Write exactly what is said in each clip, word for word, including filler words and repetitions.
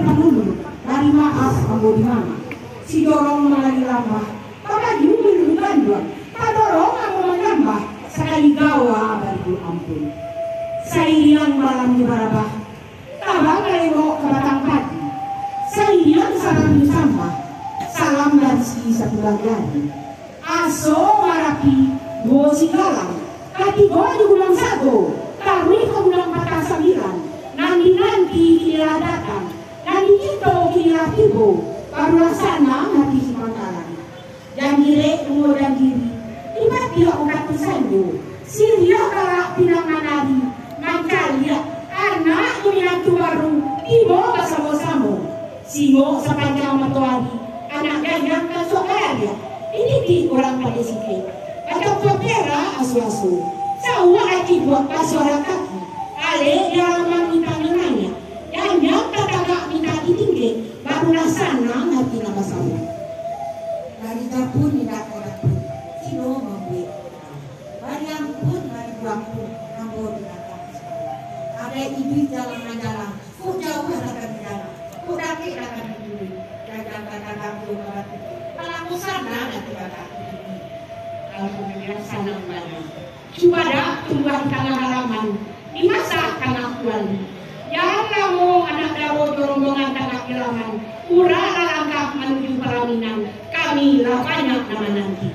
Panulu, bari maaf ambo di mano. Sidorong mangari lambah, babaju minum ganduang, tadorong ambo manyambah, sakali gawa baribu ampun. Sairiang balam di barabah, tabang lalengok ka batang padi. Sairiang salam di sambah, salam dari si sapuluah jari. Aso Marapi, duo Singgalang, katigo di Gulang Sago, taruih ka Gulang Patang Sambilan, nan dinanti kini lah datang, nan dicinto kini lah tibo, barulah sanang hati si Pangkalan. Jan girek bungo jan diri, di batiak ukatu sanjo, siriah galak pinang manari, mancaliak anak jo minantu baru, tibo basamo-samo. Singok sapanjang matoari, anak janjang kasuak barariak, dititik urang pandai sikek. Bacampuang perak asu-asu, sauak ati buak basuaran kaki, alek di halaman mintak niniak, janjang tatagak mintak ditinggek, barulah sanang ati nan basamo. Bari dapun indak ka dapun, sino mambuek. Bari ampun, bari buampun, ambo di batang. Adaik iduik jalan manjalang, kok jauah lah kami jalan, kok dakek lah kami duri. Gadang-gadang ambo babatu, palaku sana di batang duri. Alhamdulillah, sanang bana. Cubadak tumbuah di tangah halaman, dimasak tangah kuali. Jan lamo anak daro jo rombongan tangah di laman, urak lah langkah manuju palaminan, kami lah banyak nan mananti.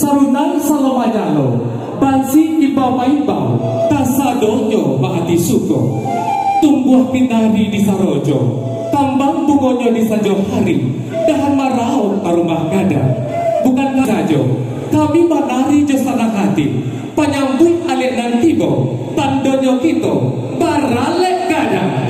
Sarunan salo manyalo, bansi imbau-maimbau, kasadonyo baati suko. Tumbuah pinari di sarojo, kambang bungonyo di sanjo hari, dahan maraok ka rumah gadang. Bukan sajo, kami manari jo sanang hati, panyambuik alek nan tibo, tandonyo kito baralek gadang.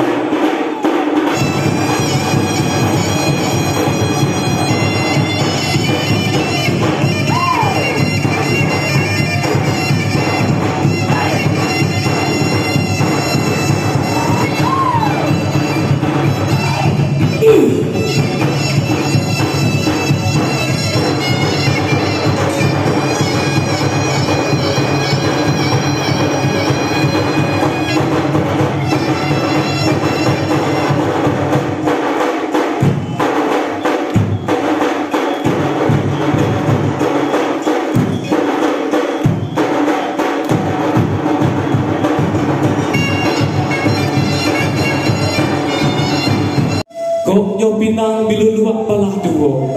Kok nyo pinang biluluak balah duo,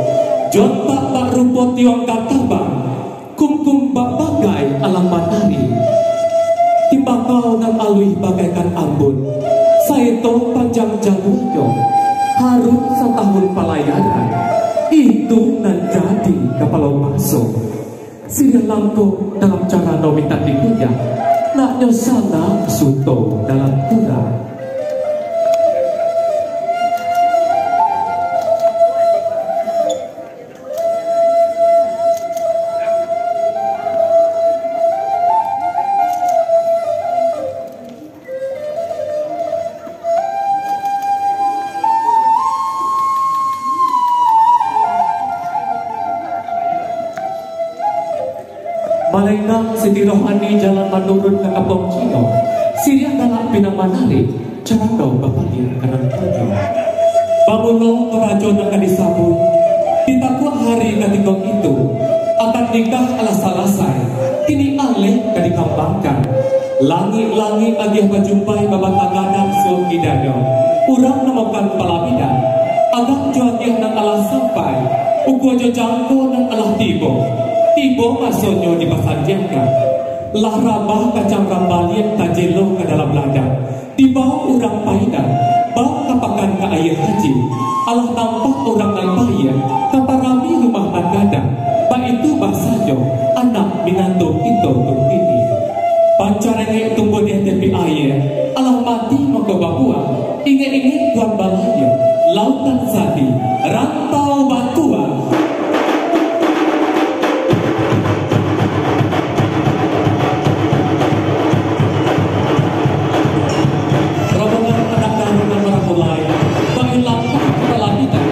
jontak bak rupo tiong ka tabang, kungkung bak bagai alam manari. Timbakau nan aluih bagaikan ambun, saito panjang jaluanyo, haruik satahun palayaran, itu nan jadi kapalo baso. Siriah langkok dalam carano mintak dikunyah, naknyo sanang suto dalam kurang. Malenggang Siti Rohani jalan manurun ka Kampuang Cino, siriah galak pinang manarik, carano bapalia ka nan tuanyo. Bamulo parajo nan ka disambut, ditakuak hari katigo itu, akad nikah alah salasai, Kini aleh ka dikambangkan. Langik-langik agiah bajumpai, babatang gadang suok di dado. Urang namokan palamidan. Agan jo agiah nan alah sampai, ukua jo jangko nan alah tibo. Tibo masonyo dipasandiangkan. Lah rabah kacang rambaliak tajelo ka dalam ladang. Dibao urang Paidan, bao ka pakan ka Aia Haji. Alah nampak urang nan paiah, ka parami rumah nan gadang. Baitu basanyo anak minantu kito tu kini. Pancarengek tumbuah di tepi aia, alah mati mako babuah. Ingek-ingek tuan balayia, lautan sadi, rantau batua. Rombongan anak darunan baramulai, bailangkah ka palamidan.